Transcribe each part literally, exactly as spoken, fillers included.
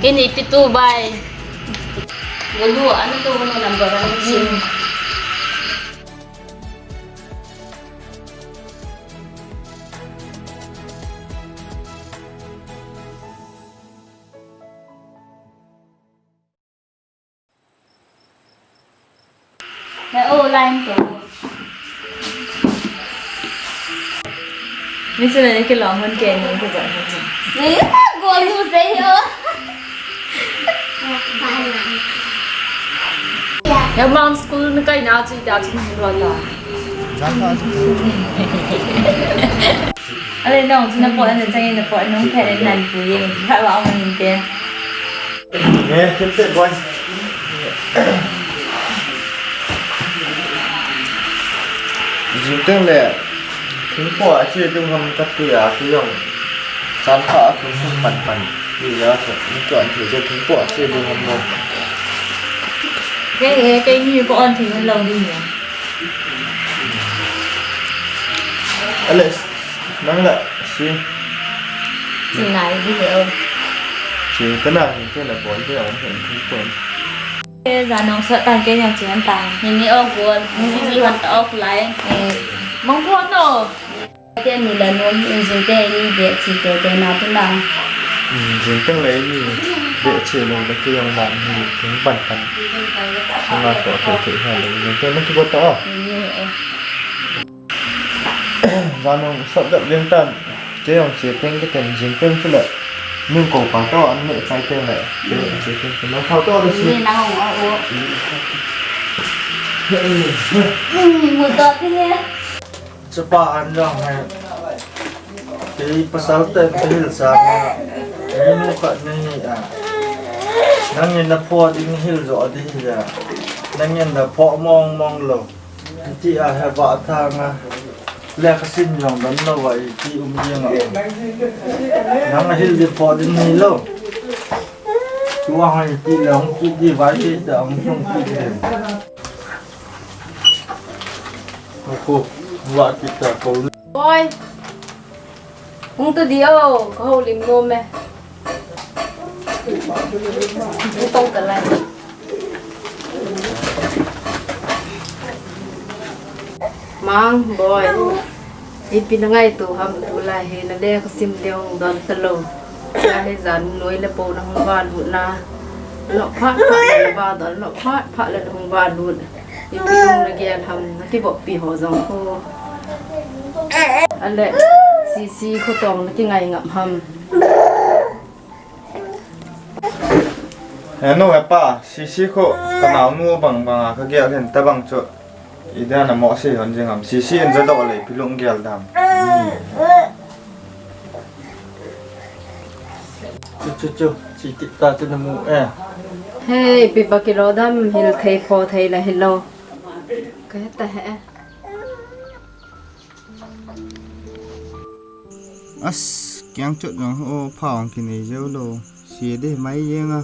Kei ni pi tu bai. Golu, ano tu golu number one sim. He o line to. Ni sila ni kilong hon ke ni ko ja ni. Ni ta go lu se yo. Ya mang school ni kai na chi ta chi ni lo ta. Ale nong chi na po na chang na po nong phe na nan pu ye. Kha wa ong ni te. Nge, thil te boy. Jing teng le, thingpo a che dung ham ka ti a, ti jong. San kha a thung sum pan pan. Ti ja so, ni chuan thil che thingpo a che dung ham mo. Ke, ke, ke ni ko on thing lo ni. Alex. Nang la, si. Sinai di le o. Si, kana, si, kana, bon, kana, bon, kana, bon. E, ja nong sa tan ke yang chian ta. Ni ni o gol, ni ni han ta o lai. E, mong pho no. Te ni la no, ni jing te ni de chi te te na tu na. Jing te le ni de chi lo le ke yang ma ni, jing ban ban. Singa to te te ha le, jing te na ki bo ta. Ni o. Janong sap dap leng tan, kei jong che peng ka ten jing peng chu le. Min ko pa to an me chai peng le. Kei jong che peng chu nang thau to le si. Ni nang ong a o. Ni mu to ti he. Chapa an jong he. Kei pasal ten ka hil sa na. Ni mu khat ni hi a. Nang in na pho ding hil jo di hi a. Nangin da pho mong mong lo. Ti a he ba thang a. Le ka sin yong dan lo wa i ti um yeng a. Nang a hil di pho din ni lo. Tua hai ti le hong ti di vai ti da hong sung ti di. Ko wa kita ko. Boy. Hung ta di o, ka houlim nom e. Hung tong ta lai. Mang, Boy. Ipi na ngaito ham tulai hi, na le ka sim le hung don ta lo. Ka hi jan noi le po na hung va lut na. Lo phat phat le va don, lo phat phat le hung va lut. Ipi hung na gel ham, na kiboppi ho jong ko. Ale, Sisi kho tong na kingai ngap ham. He nu, he pa, Sisi kho ka naonu bang bang a ka gel hin ta bang chu. Ida na mo se hon jing ham. Sisi in ja do le ipi lung gel dam. Chu chu chu, chi ti ta chu na mu e. He, ipi ba kilo dam hil thei pho thei la hilo. Ka he ta he. As, kiang chot jong ho pha ong kinei jeu lo. Si de mai jeng a.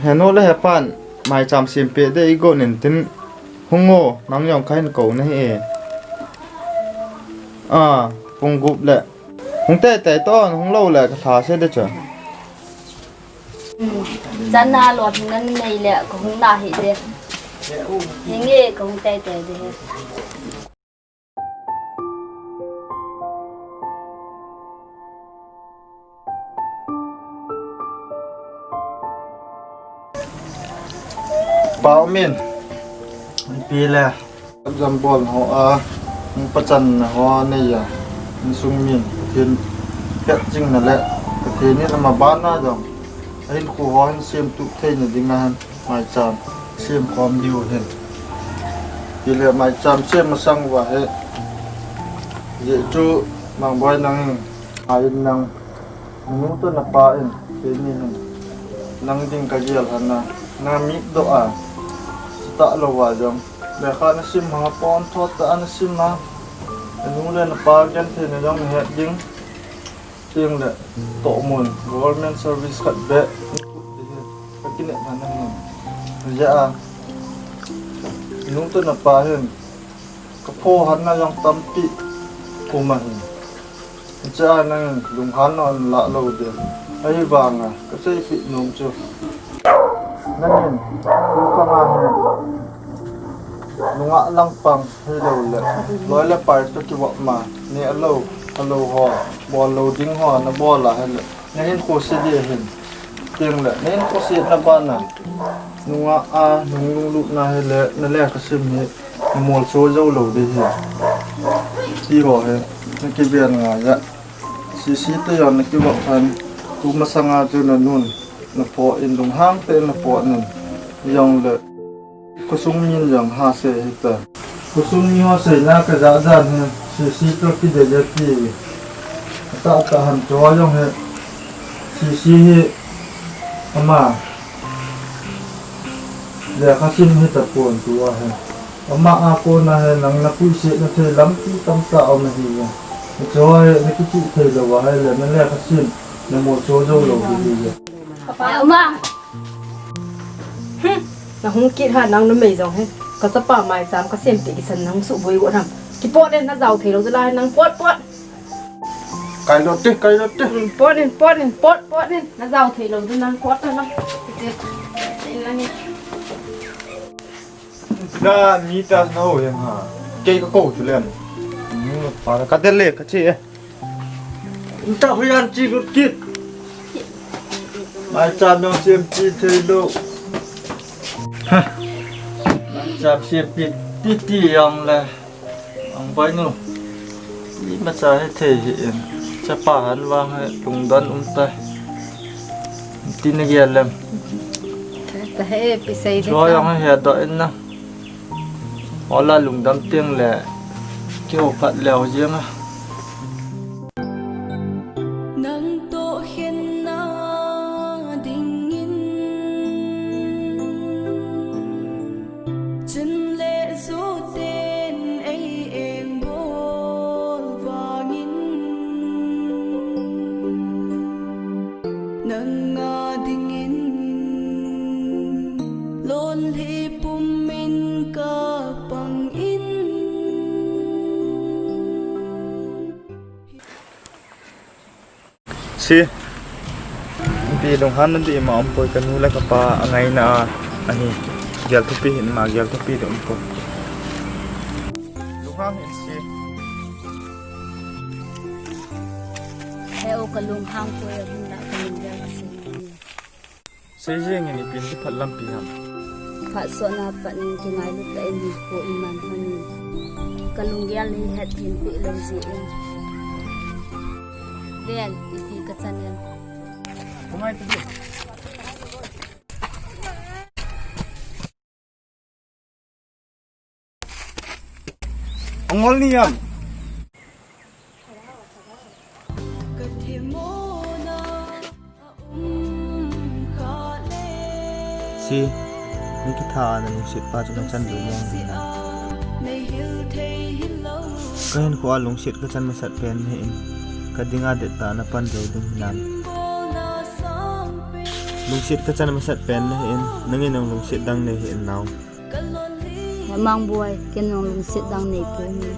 Henu le hepan, maicham sempeh ding igon intin hung o, nang jong kahin kou nahi e. A, pung gup le. Hung teitei tan, hung lou le kalha se ding chu. Channa lou hung nanei le kahung nahi ding. Hinge kahung teitei ding. Pa um in, ipi le, jam bol ho a, pachan na ho nei a, insung min, Pathen pet jing na le, Pathen in ama bana jong, ahin khu ho hin sem tup thei na ding a hin. Maicham sem khom diu hin. Tile maicham sem masang uva hi. Ajeh chu Mangboi nang in, a in nang, nu toh napa in, keini hin. Nang ding kagel hana, na mit doh a, sita lou va jong. Lekha nasim ha, pon thot tah a nasim ha. Nu le napa genthei na jong nahet ding. Tin le, tohmun, government service khat beh, ka kinep hana hin. Ajeh a, nu toh napa hin, ka pho hana jong tampi, um ahi. Ajeh a nangin, lunghan na la lou ding. Ahivanga, ka seipeh nom chu. Nangin, tu ka nga hin. Nungah langpang hilou le, loi le pai toh kivop ma, neh lou, kha lou ho, bol lou ding ho, nabol a hile, nahin khoset ding ahin. Tin le, nahin khoset na bana, nungah a, nung lunglut na hile, na lekha sim hi, namolso jou lou ding ahi. Ti ho hi, nakiven ngai ja. Sisi toh jong nakivop phat, tu masanga chu nanun, napho in lunghang tah in napho in, jong le. Khosung min jong ha sei hita. Khosung mi ho seina kajah jan hi, Sisi toh kidei e ti. Atah tah ham chu jong hi. Sisi hi ama lekha sim hita pon tua hi. Ama a kona hi nang napuiset na thei lampi tamtah um ahi. Chu hi nakichih thei lou va hile na lekha sim namolso jou lou ding ahi. Papa, ama. Hmm. Nahung kit ha nang numei jong hi. Ka chapa maicham ka sempeh kisan nahung suboi got ham. Kipot in najao thei lou ding lai nang pot pot. Kai lou te, kai lou te. Hmm, pot in, pot in, pot, pot in. Najao thei lou ding nang pot nang. Kiti. Kiti nang ni. Ga mi ta na ho yang ha. Kei ka kou chu len. Hmm, pa ka del le ka che. Nta huyan chi lut kit. Maicham jong sempeh thei lou. Ha. Maicham sempeh titi jong le. Mangboi nu. Imacha hethei hih in. Chapa han vang hi lungdon um tai. Ti nagel lem. Tahe, pi sei ding. Chu jong hi hedoh in na. Hola lungdam teng le, kihou phat leu jeng a. Nang toh khenna dingin, chun le joten ei engbol vangin. Nanga dingin lonlhi pumin kapangin. Si, ipi lunghan nading ima umpoi, kanu le kapa angaina a, ahi, gel thupi hin ima gel thupi ding umpoi. Lunghan hin si. He o, kalunghang poi, ahinla kalunggel asin. Sei jeng in, ipi in kiphat lampi ham. Phat sotna pat in kingailut tah in hinkho iman hon in. Kalunggel hi hethem peh lou jeh in. Ven, ipi kachan em. Bungai tu di. Ongol ni jam. Si, mi kitha a nalungset pa chu nachan diu mong hi na. Kahinkho a lungset kachan masat pen nahi in. kadinga dettah a napan jou ding hinam? Lungset kachan masat pen nahin, nangin jong lungset dang nei hih in nao. He Mangboi, ken jong lungset dang nei ponge.